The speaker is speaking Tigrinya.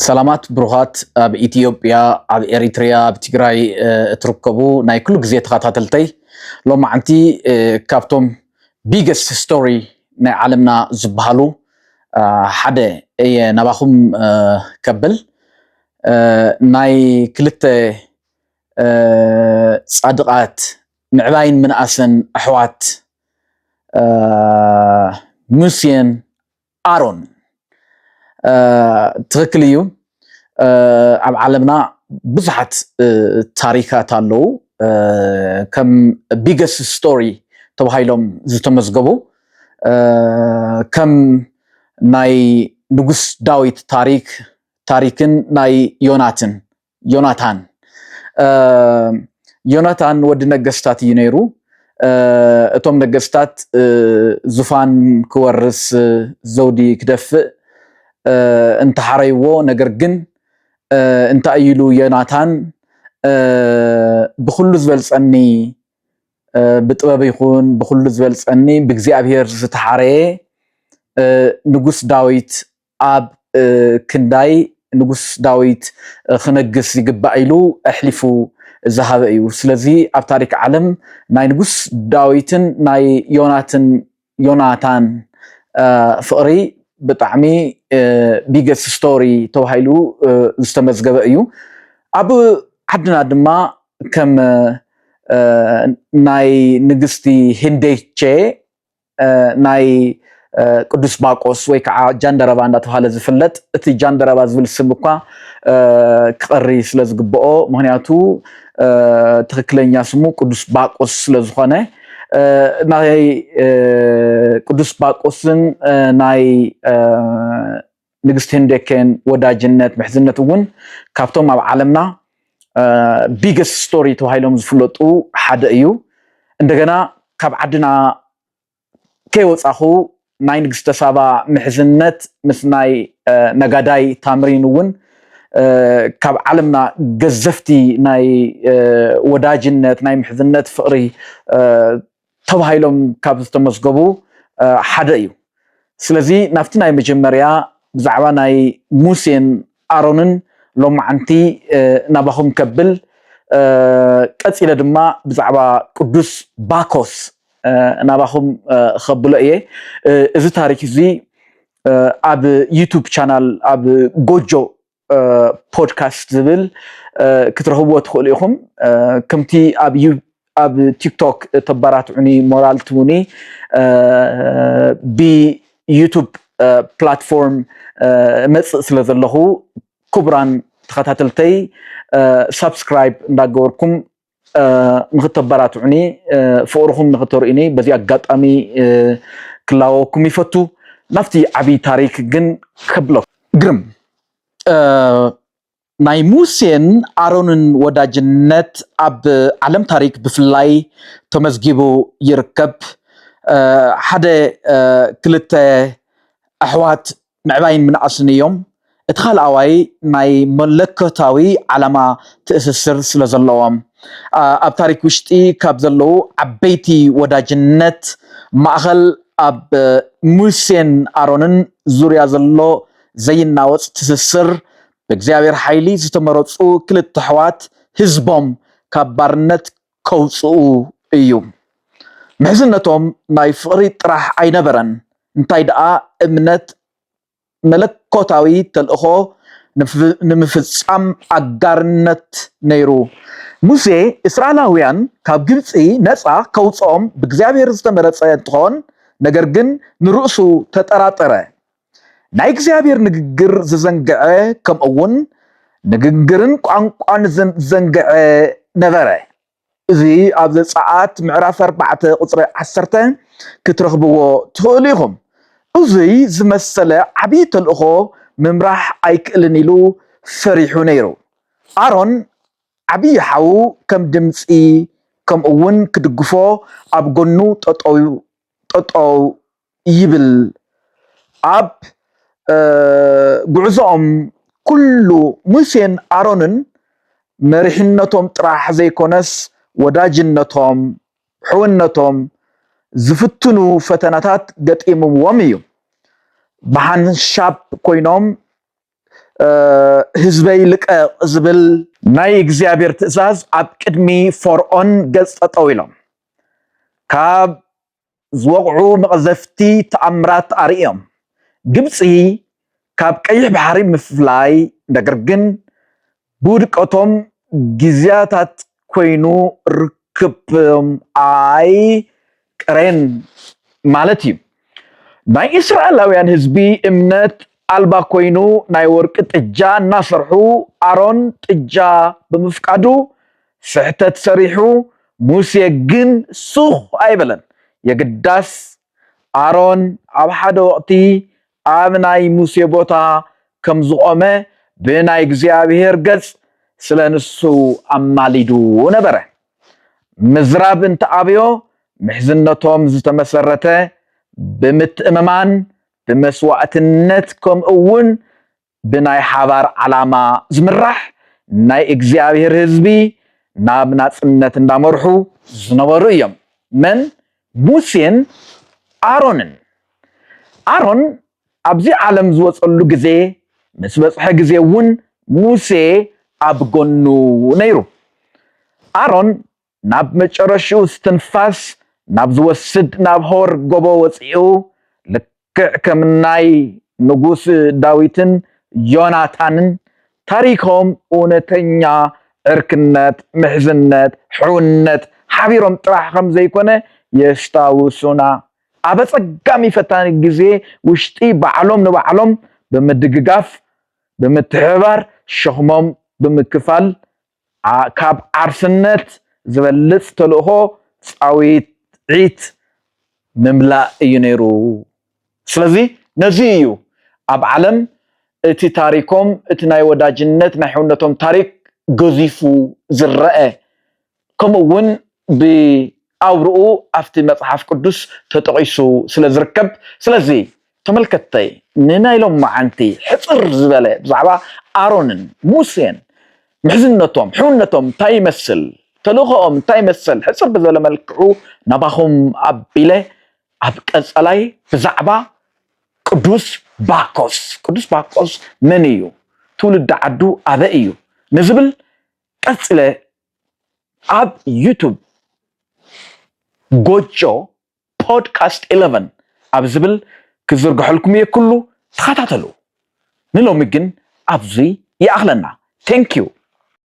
ሰላማት ብሩኻት ኣብ ኢትዮጵያ፣ ኣብ ኤሪትሪያ፣ ኣብ ትግራይ እትርከቡ ናይ ኩሉ ግዜ ተኸታተልተይ፣ ሎማዓንቲ ካብቶም ቢገስት ስቶሪ ናይ ዓለምና ዝበሃሉ ሓደ እየ ናባኹም ከብል። ናይ ክልተ ፃድቓት ምዕባይን ምንኣስን ኣሕዋት ሙሴን ኣሮን። ትኽክል እዩ። ኣብ ዓለምና ብዙሓት ታሪካት ኣለዉ። ከም ቢገስት ስቶሪ ተባሂሎም ዝተመዝገቡ ከም ናይ ንጉስ ዳዊት ታሪክ ታሪክን ናይ ዮናትን ዮናታን ዮናታን ወዲ ነገስታት እዩ ነይሩ። እቶም ነገስታት ዙፋን ክወርስ ዘውዲ ክደፍእ እንተሓረይዎ፣ ነገር ግን እንታይ ኢሉ ዮናታን ብኩሉ ዝበልፀኒ ብጥበብ ይኹን ብኩሉ ዝበልፀኒ ብእግዚኣብሔር ዝተሓረየ ንጉስ ዳዊት ኣብ ክንዳይ ንጉስ ዳዊት ክነግስ ይግባእ ኢሉ ኣሕሊፉ ዝሃበ እዩ። ስለዚ ኣብ ታሪክ ዓለም ናይ ንጉስ ዳዊትን ናይ ዮናትን ዮናታን ፍቕሪ ብጣዕሚ ቢገስት ስቶሪ ተባሂሉ ዝተመዝገበ እዩ። ኣብ ዓድና ድማ ከም ናይ ንግስቲ ህንደቼ ናይ ቅዱስ ባቆስ ወይ ከዓ ጃንደረባ እንዳተባሃለ ዝፍለጥ፣ እቲ ጃንደረባ ዝብል ስም እኳ ክቐሪ ስለ ዝግብኦ፣ ምክንያቱ ትኽክለኛ ስሙ ቅዱስ ባቆስ ስለ ዝኾነ፣ ናይ ቅዱስ ባቆስን ናይ ንግስቲ ህንደኬን ወዳጅነት ምሕዝነት እውን ካብቶም ኣብ ዓለምና ቢገስት ስቶሪ ተባሂሎም ዝፍለጡ ሓደ እዩ። እንደገና ካብ ዓድና ከይወፃኹ ናይ ንግስተ ሳባ ምሕዝነት ምስ ናይ ነጋዳይ ታምሪን እውን ካብ ዓለምና ገዘፍቲ ናይ ወዳጅነት ናይ ምሕዝነት ፍቕሪ ተባሂሎም ካብ ዝተመዝገቡ ሓደ እዩ። ስለዚ ናብቲ ናይ መጀመርያ ብዛዕባ ናይ ሙሴን ኣሮንን ሎማዓንቲ ናባኹም ከብል፣ ቀፂለ ድማ ብዛዕባ ቅዱስ ባኮስ ናባኹም ከብሎ እየ። እዚ ታሪክ እዚ ኣብ ዩቱብ ቻናል ኣብ ጎጆ ፖድካስት ዝብል ክትረኽብዎ ትኽእሉ ኢኹም። ከምቲ ኣብ ኣብ ቲክቶክ ተባራትዑኒ፣ ሞራል ትቡኒ፣ ብዩቱብ ፕላትፎርም መፅእ ስለ ዘለኹ ክቡራን ተኸታተልተይ ሳብስክራይብ እንዳገበርኩም ንክተባራትዑኒ ፍቕርኹም ንክተርእዩኒ በዚ ኣጋጣሚ ክላወኩም ይፈቱ። ናብቲ ዓብዪ ታሪክ ግን ከብሎ ግርም ናይ ሙሴን ኣሮንን ወዳጅነት ኣብ ዓለም ታሪክ ብፍላይ ተመዝጊቡ ይርከብ። ሓደ ክልተ ኣሕዋት ምዕባይን ምንኣስን እዮም። እቲ ካልኣዋይ ናይ መለኮታዊ ዓላማ ትእስስር ስለ ዘለዎም ኣብ ታሪክ ውሽጢ ካብ ዘለዉ ዓበይቲ ወዳጅነት ማእኸል ኣብ ሙሴን ኣሮንን ዙርያ ዘሎ ዘይናወፅ ትስስር ብእግዚኣብሔር ሓይሊ ዝተመረፁ ክልተ ኣሕዋት ህዝቦም ካብ ባርነት ከውፅኡ እዩ። ምሕዝነቶም ናይ ፍቕሪ ጥራሕ ኣይነበረን፣ እንታይ ደኣ እምነት መለኮታዊ ተልእኾ ንምፍፃም ኣጋርነት ነይሩ። ሙሴ እስራኤላውያን ካብ ግብፂ ነፃ ከውፅኦም ብእግዚኣብሔር ዝተመረፀ እንትኾን፣ ነገር ግን ንርእሱ ተጠራጠረ። ናይ እግዚኣብሔር ንግግር ዝዘንግዐ ከምኡ እውን ንግግርን ቋንቋን ዝዘንግዐ ነበረ። እዚ ኣብ ዘጸኣት ምዕራፍ ኣርባዕተ ቁጽሪ ዓሰርተ ክትረኽብዎ ትኽእሉ ኢኹም። እዙይ ዝመሰለ ዓብዪ ተልእኾ ምምራሕ ኣይክእልን ኢሉ ፈሪሑ ነይሩ። ኣሮን ዓብዪ ሓዉ ከም ድምፂ ከምኡ እውን ክድግፎ ኣብ ጎኑ ጠጠው ይብል። ኣብ ጉዕዞኦም ኩሉ ሙሴን ኣሮንን መሪሕነቶም ጥራሕ ዘይኮነስ ወዳጅነቶም፣ ሕውነቶም ዝፍትኑ ፈተናታት ገጢምዎም እዩ። ብሓንሻብ ኮይኖም ህዝበይ ልቀቕ ዝብል ናይ እግዚኣብሔር ትእዛዝ ኣብ ቅድሚ ፈርዖን ገጽ ጠጠው ኢሎም ካብ ዝወቕዑ መቕዘፍቲ ተኣምራት ኣርእዮም። ግብፂ ካብ ቀይሕ ባሕሪ ምፍላይ ነገር ግን ብውድቀቶም ግዝያታት ኮይኑ ርክብም ኣይ ቅሬን ማለት እዩ። ናይ እስራኤላውያን ህዝቢ እምነት ኣልባ ኮይኑ ናይ ወርቂ ጥጃ እናሰርሑ ኣሮን ጥጃ ብምፍቃዱ ስሕተት ሰሪሑ፣ ሙሴ ግን ሱኽ ኣይበለን። የግዳስ ኣሮን ኣብ ሓደ ወቕቲ ኣብ ናይ ሙሴ ቦታ ከም ዝቖመ ብናይ እግዚኣብሔር ገጽ ስለ ንሱ ኣማሊዱ ነበረ። ምዝራብ እንተኣብዮ ምሕዝነቶም ዝተመሰረተ ብምትእምማን ብመስዋዕትነት ከምኡ እውን ብናይ ሓባር ዓላማ ዝምራሕ ናይ እግዚኣብሔር ህዝቢ ናብ ናጽነት እንዳመርሑ ዝነበሩ እዮም። መን? ሙሴን ኣሮንን። ኣሮን ኣብዚ ዓለም ዝወጸሉ ግዜ ምስ በጽሐ ግዜ እውን ሙሴ ኣብ ጎኑ ነይሩ። ኣሮን ናብ መጨረሽኡ እስትንፋስ ናብ ዝወስድ ናብ ሆር ጎቦ ወጺኡ ልክዕ ከም ናይ ንጉስ ዳዊትን ዮናታንን ታሪኮም እውነተኛ ዕርክነት፣ ምሕዝነት፣ ሕውነት ሓቢሮም ጥራሕ ከም ዘይኮነ የስታውሱና። ኣብ ኣጸጋሚ ፈታኒ ግዜ ውሽጢ ባዕሎም ንባዕሎም ብምድግጋፍ ብምትሕብባር ሸኽሞም ብምክፋል ካብ ዓርስነት ዝበልጽ ተልእኾ ጻዊዒት ምምላእ እዩ ነይሩ። ስለዚ ነዚ እዩ ኣብ ዓለም እቲ ታሪኮም እቲ ናይ ወዳጅነት ናይ ሕውነቶም ታሪክ ገዚፉ ዝረአ። ከምኡ እውን ብኣውርኡ ኣብቲ መጽሓፍ ቅዱስ ተጠቒሱ ስለ ዝርከብ። ስለዚ ተመልከተይ ንናይ ሎማዓንቲ ሕፅር ዝበለ ብዛዕባ ኣሮንን ሙሴን ምሕዝነቶም ሕውነቶም እንታይ ይመስል ተልእኾኦም እንታይ ይመስል ሕፅር ብዝበለ መልክዑ ናባኹም ኣቢለ ኣብ ቀጸላይ ብዛዕባ ቅዱስ ባኮስ ቅዱስ ባኮስ መን እዩ ትውልዲ ዓዱ ኣበይ እዩ ንዝብል ቀጽለ ኣብ ዩቱብ ጎጆ ፖድካስት ኢለቨን ኣብ ዝብል ክዝርግሐልኩም እየ ኩሉ ተኸታተሉ። ንሎሚ ግን ኣብዚ ይኣኽለና። Thank you።